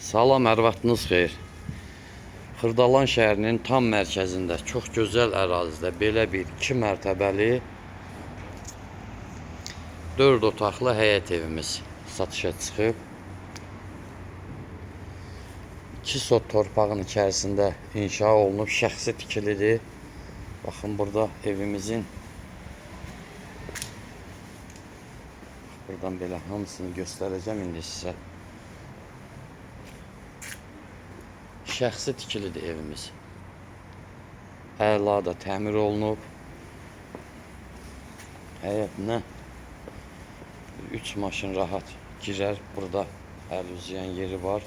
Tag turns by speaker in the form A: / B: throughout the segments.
A: Salam, hər vaxtınız xeyir. Xırdalan şəhərinin tam mərkəzində, çox gözəl ərazidə belə bir 2 mərtəbəli 4 otaqlı həyət evimiz satışa çıxıb. 2 sot torpağın içərisində inşa olunub, şəxsi tikilidir. Baxın, burada evimizin buradan belə hamısını göstərəcəm indi sizə. Şəxsi tikilidir evimiz. Əla da təmir olunub. Həyətinə 3 maşın rahat girər. Burada əl üzüyən yeri var.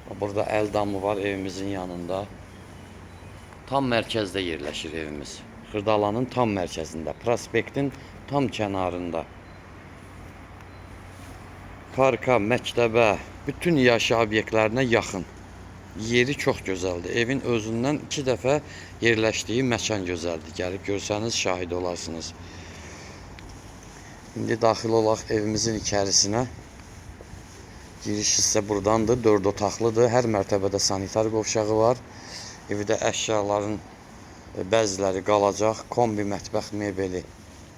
A: Burada əl damı var evimizin yanında. Tam mərkəzdə yerləşir evimiz. Xırdalanın tam mərkəzində, prospektin tam kənarında. Parka, məktəbə, bütün yaşayış obyektlərinə yaxın. Yeri çox gözəldir. Evin özündən 2 dəfə yerləşdiyi məkan gözəldir. Gəlib görsəniz şahid olarsınız. İndi daxil olaq evimizin içərisinə. Giriş hissə burdandır. 4 otaqlıdır. Hər mərtəbədə sanitar qovşağı var. Evdə əşyaların bəziləri qalacaq. Kombi mətbəx mebeli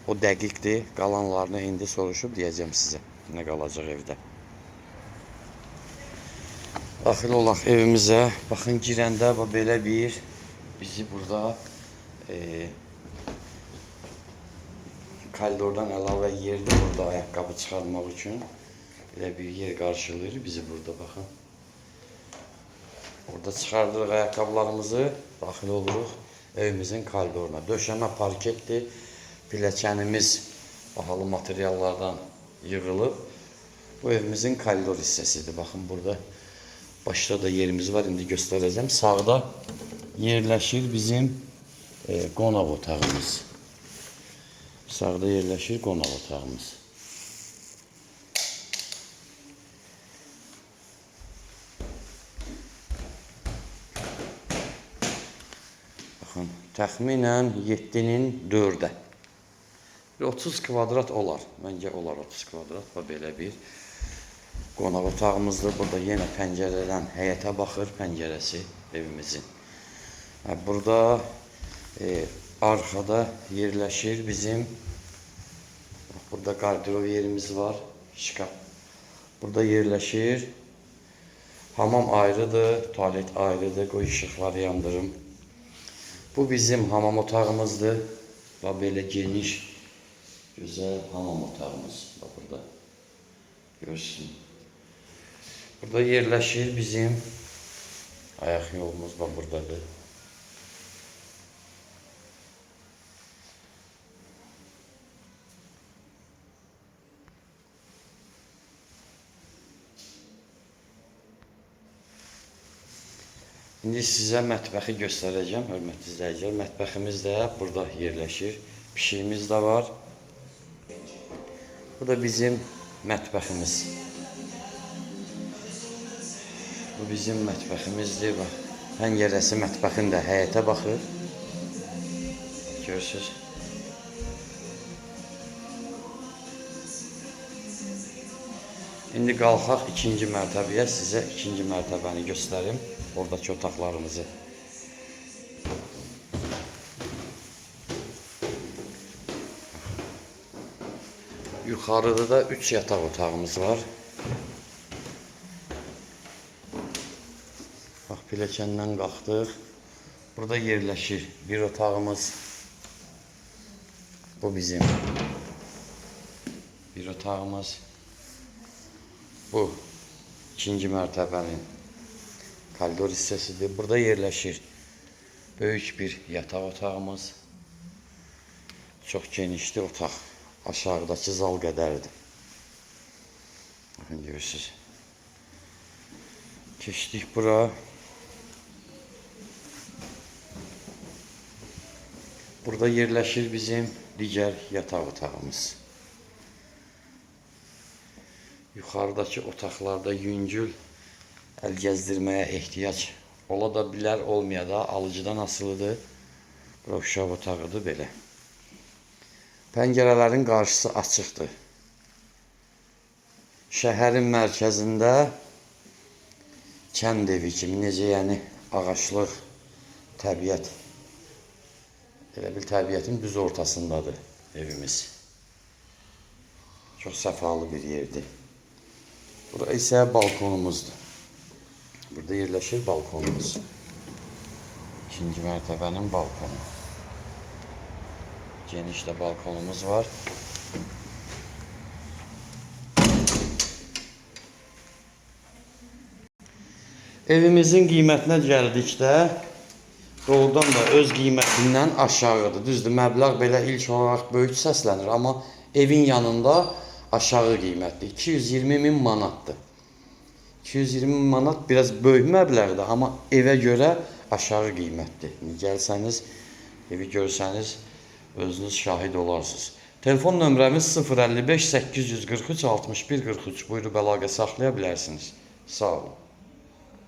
A: o dəqiqdir. Qalanlarını indi soruşub deyəcəm sizə nə qalacaq evdə. Daxil olaq evimizə. Baxın, girəndə belə bir bizi burada koridordan əlavə yerdir burada ayaqqabı çıxarmaq üçün. Belə bir yer qarşılayır bizi burada, baxın. Orada çıxardırıq ayaqqabılarımızı, daxil oluruq evimizin koridoruna. Döşəmə parketdir. Pilləkənimiz bahalı materiallardan yığılıb. Bu evimizin koridor hissəsidir. Baxın, burada başda da yerimiz var, indi göstərəcəm. Sağda yerləşir bizim qonaq otağımız. Sağda yerləşir qonaq otağımız. Baxın, təxminən 7-nin 4-ə. 30 kvadrat olar. Məncə olar 30 kvadrat. Və belə bir qonaq otağımızdır. Burada yenə pəncərədən həyətə baxır pəncərəsi evimizin. Burada arxada yerləşir bizim, burada qardırob yerimiz var, şkaf. Burada yerləşir. Hamam ayrıdır, tualet ayrıdır. Qoy işıqları yandırım. Bu bizim hamam otağımızdır. Və belə geniş, gözəl hamam otağımız. Bax burada. Görsün. Burada yerləşir bizim ayaq yolumuz da buradadır. İndi sizə mətbəxi göstərəcəm, hörmətli izləyicilər. Mətbəximiz də burada yerləşir. Pişiyimiz də var. Bu da bizim mətbəximiz. Bu bizim mətbəximizdir. Bax, pəncərəsi mətbəxin də həyətə baxır. Görürsünüz. İndi qalxaq ikinci mərtəbəyə. Sizə ikinci mərtəbəni göstərim. Oradakı otaqlarımızı. Yuxarıda da 3 yataq otağımız var. Bax, pilləkəndən qalxdıq. Burada yerləşir bir otağımız. Bu bizim bir otağımız. Bu ikinci mərtəbənin koridor hissəsidir. Burada yerləşir böyük bir yataq otağımız. Çox genişli otaq. Aşağıdakı zal qədərdir. Baxın, görürsünüz. Keçdik bura. Burada yerləşir bizim digər yataq otağımız. Yuxarıdakı otaqlarda yüngül əl gəzdirməyə ehtiyac ola da bilər, olmaya da, alıcıdan asılıdır. Bura uşaq otağıdır belə. Pəncərələrin qarşısı açıqdır. Şəhərin mərkəzində Kənd evi kimi, necə yəni ağaclıq, təbiət. Elə bil təbiətin düz ortasındadır evimiz. Çox səfalı bir yerdir. Bura isə balkonumuzdur. Burada yerləşir balkonumuz. İkinci mərtəbənin balkonu. Geniş də balkonumuz var. Evimizin qiymətinə gəldikdə doğrudan da öz qiymətindən aşağıdır. Düzdür, məbləğ belə ilk olaraq böyük səslənir, amma evin yanında aşağı qiymətdir. 220 min manatdır. 220 min manat biraz böyük məbləğdir, amma evə görə aşağı qiymətdir. İndi gəlsəniz, evi görsəniz özünüz şahid olarsınız. Telefon nömrəmiz 055 843 61 43. Buyurub əlaqə saxlaya bilərsiniz. Sağ olun.